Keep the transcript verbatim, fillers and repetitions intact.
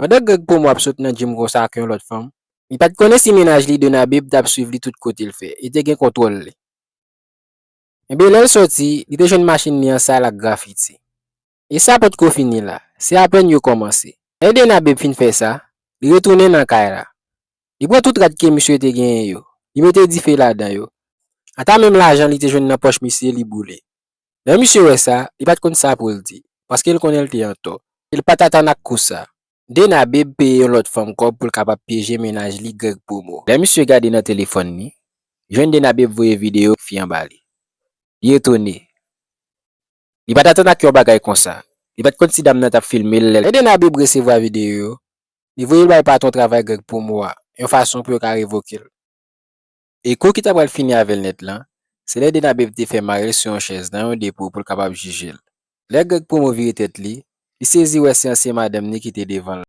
Pandan Greg Pomo ap sot nan gym konsa ak yon lòt fanm, li pa t konnen si mennaj li Denabeb t ap swiv li tout kote l fè e te gen kontwòl li. Enben, lè l soti, li te jwenn machin li an sal ak grafiti. E sa potko fini la, se apèn yo kòmanse. Lè Denabeb fin fè sa, li retounen nan kay la. Li pran tout rad ke misye te genyen yo, li mete dife ladan yo. Ata menm lajan li te jwenn nan pòch misye, li boule. Lè misye wè sa, li pa t konn sa pou l di, paske l konnen l te antò. E l pa t atann ak kou sa. Denabeb peye yon lòt fanm kòb pou l kapab pyeje mennaj li Greg Pomo. Lè misye gade nan telefòn li, jwenn Denabeb voye videyo fi an ba li. Li etone. Li pa t atann ak yon bagay konsa. Li pa t konn si dam nan t ap filme l lè. Lè Denabeb resevwa videyo yo, li voye l bay patwon travay Greg Pomo a, yon fason pou yo ka revoke l. E kou ki ta pral fini avè l nèt lan, se lè Denabeb te fè mare l sou yon chèz nan yon depo pou l kapab jije l. Lè Greg Pomo vire tèt li, li sezi wè se ansyen madanm li ki te devan l.